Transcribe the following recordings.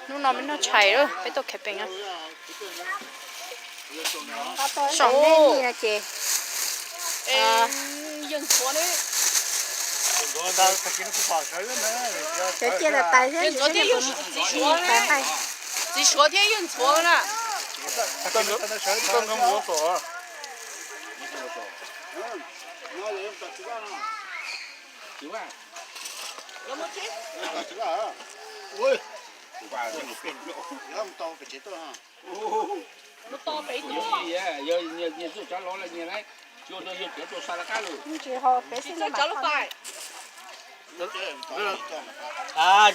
Hnub no peb noj tshais lawm, peb tuaj khav pees. Saum nej ni no ces cov cia lawm tais thiab, tais nqaij. Txiv Suav thiab Yawg Ntxhuav na.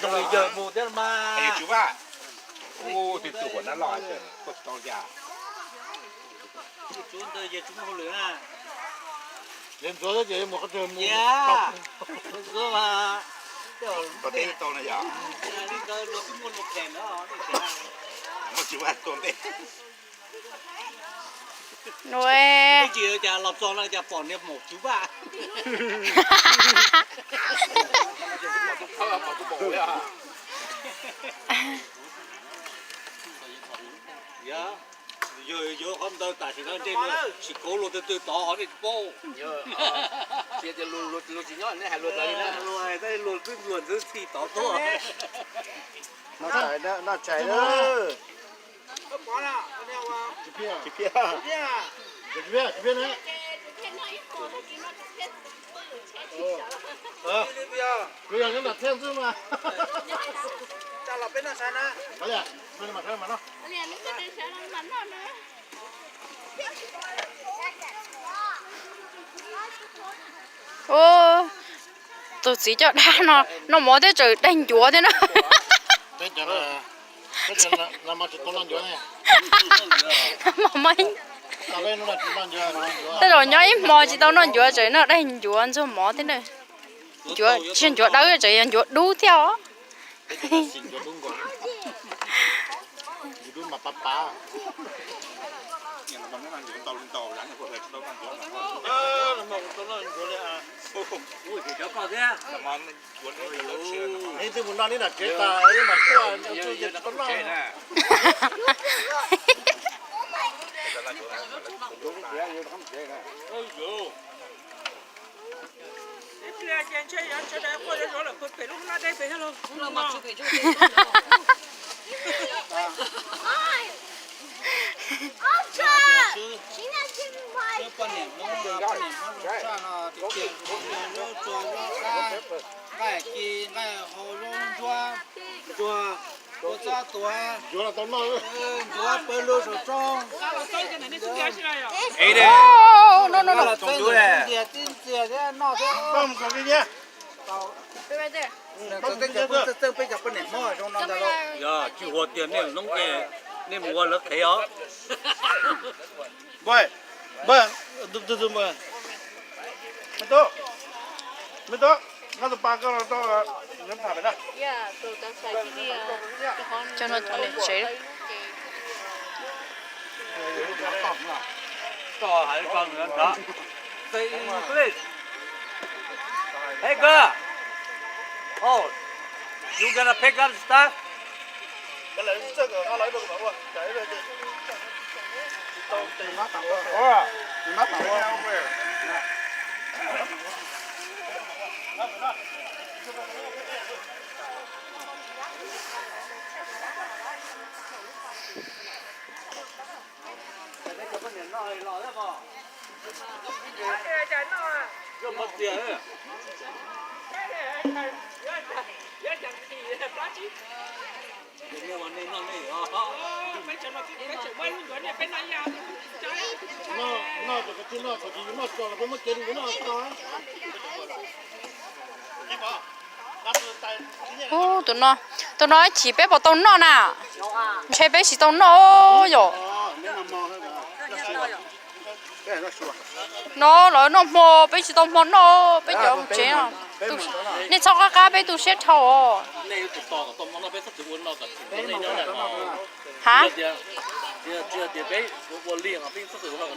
Zoo li yawg mus thiab mas. Tus tus huam nab loj tuaj tsis tau li cas. Tus ntawd yog tus hauj lwm na. Yawg Ntxhuav ces yuav mus qhov twg mus. Ntxhuav mas, tau na yom. Li ntawd luag twb muaj luag phem ntawd. Muaj tsis vaj tuaj npe. Nue. Tsis cas los txog no cas pom niag maum tsuv vaj. Yog yuav qhov ntawd tam sim no ntsej muag tsis kauv luag twg twg tod nej tsis paub. Luag tsis nyob nej hais luag tod li na. Luag twb luag ntxwv txhij tod tuaj. Noj tshais na. Kuv yog nyob nram thiaj xwb mas. Tus txiv coj dab no noj mov thiab tseem daig ncuav thiab na. Tej zaum nyob ib hmo tsis tau noj ncuav, tseem noj daig ncuav ntxuag mov thiab na. Ncuav tsis yog ncuav dawb, tseem yog ncuav dub thiab os. Poj niam Hmoob, poj niam Hmoob zoo tshaj no tiag tiag, lub tsuag lub qab, nqaij ci nqaij hau, lub ntsuab ntsuag, ua txob tuav, ntsuav pawg lug saum roob. Tib ntxias tib ntxias thiab noj thiab. Txawj txawj peb cov poj niam Hmoob zoo no ntag lauj. Yog tsis huas tias nej noob ces nej mus ua lawv qhev os. Cov no cov niam tsev. Say English. Hey girl. Oh, you gonna pick up stuff? Ub, tus no, tus no ib chim peb puas tau noj na? Ntshe peb tsis tau noj yom. No lawv noj hmo, peb tsis tau hmo noj, peb cov tsev no. Nej txhob qab qab peb tu siab dhau os. Ha?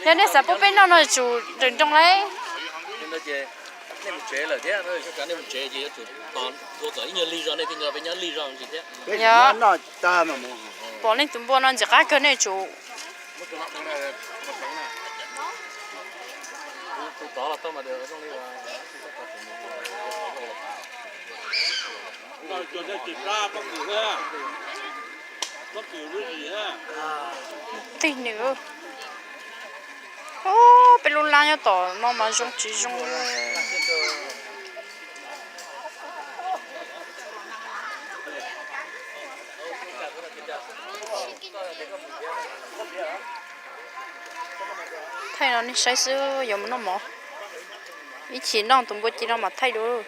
Yog nej xav pub peb noj no tsum nrawm nroos lauj. Nej mus tsev lawm thiab, nej mus tsev ces yuav tsum ua kom ib nyuag lig zog, nej thiaj nco peb nyob lig zog ntsis thiab. Yog, pom nej tus npua no ntxim qab kawg nej tsum. Tib nws, peb lub lab nyob tom no mas zoo tsis zoo. Thaij no nej saib xwb, yuav mus noj mov. Ib chim noj tus npua ci no mas thaij dua.